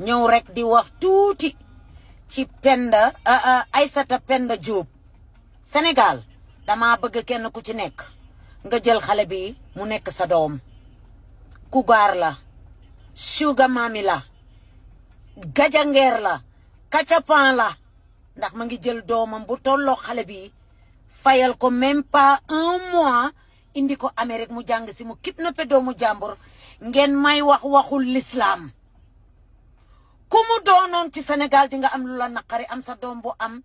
ñëw rek di wax tuuti ci Penda Aïssata Penda Diop Sénégal dama bëgg kenn ku ci nekk nga jël xale bi mu nekk sa doom ku gaar la sugar mami la gajangeer la kacapan la ndax ma ngi jël doomam bu tolloo xale bi fayal ko même pas 1 mois indi ko Amérique mu jàng si mu kidnappé doomu jàmbur ngeen may waxul l'islam ku mu doonoon ci Sénégal di nga am lu la naqari am sa doom bu am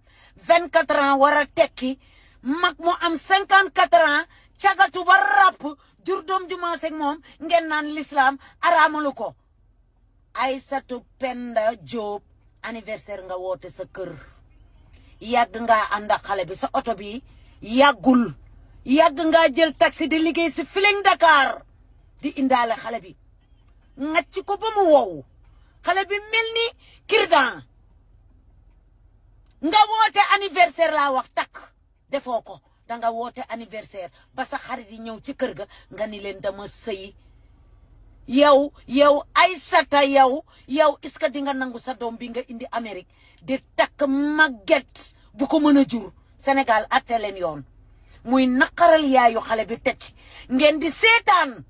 24 ans war a tekki mag mu am 54 ans cagatu ba ràpp jur doom ju maase ak moom ngeen naan l'islam araamalu ko. Aïssata Penda Diop anniversaire nga woote sa kër yàgg nga ànd ak xale bi sa oto bi yàggul yàgg nga jël taxi di liggéey si Feeling Dakar di indaale xale bi ngacc ko ba mu wow xale bi mel ni kirdan nga woote anniversaire laa wax takk defoo ko danga woote anniversaire ba sa xarit yi ñëw ci kër ga nga ni leen dama sëy yow Aïssata yow est-ce que di nga nangu sa doom bi nga indi Amérique di takk màgget bu ko mën a jur Sénégal atte leen yoon muy naqaral yaayu xale bi teg ngeen di seetaan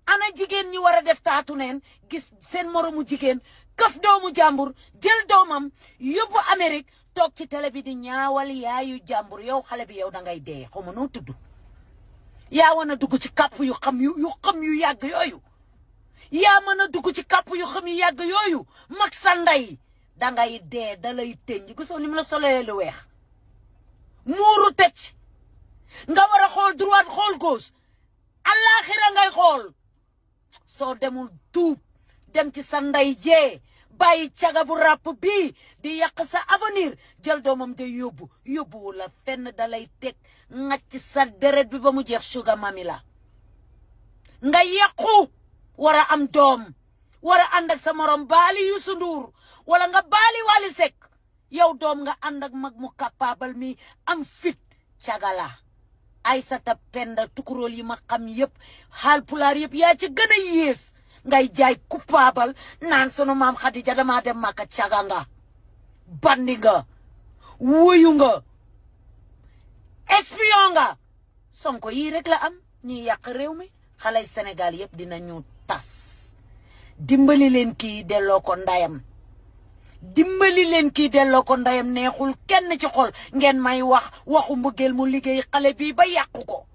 ana jigéen ñi war a def taatu neen gis seen moromu jigéen këf doomu jàmbur jël doomam yóbbu Amérique toog ci télé bi di ñaawal yaayu jàmbur yow xale bi yow dangay dee xaw ma noo tudd yaa mën a dugg ci kàpp yu xam yu yàgg yooyu yaa mën a dugg ci kàpp yu xam yu yàgg yooyu mag sa ndey dangay dee dalay tëñ gisoo ni mu la solee lu weex muuru tëj nga war a xool droite xool gauche àllaaxira ngay xool soo demul tuub dem ci sa ndey jee bàyyi caga bu ràpp bii di yàq sa avenir jël doomam de yóbbu la fenn dalay teg ngacc sa deret bi ba mu jeex sugar mami la nga yàqu war a am doom war a ànd ak sa morom baali Youssou Ndour wala nga baali Wally Seck yow doom nga ànd ak mag mu capable mi am fit caga la Aïssata Penda tukurool yi ma xam yëpp Haalpulaar yëpp yaa ci gën a yées ngay jaay coupable naan sunu maam Khadija dama dem Makka caga nga bandi nga wuyu nga espion nga Sonko yii rek la am ñi yàq réew mi xalay Sénégal yëpp dinañu tas dimbali leen kii delloo ko ndayam neexul kenn ci xol ngeen may waxu mbëggeel mu liggéey xale bi ba yàqu ko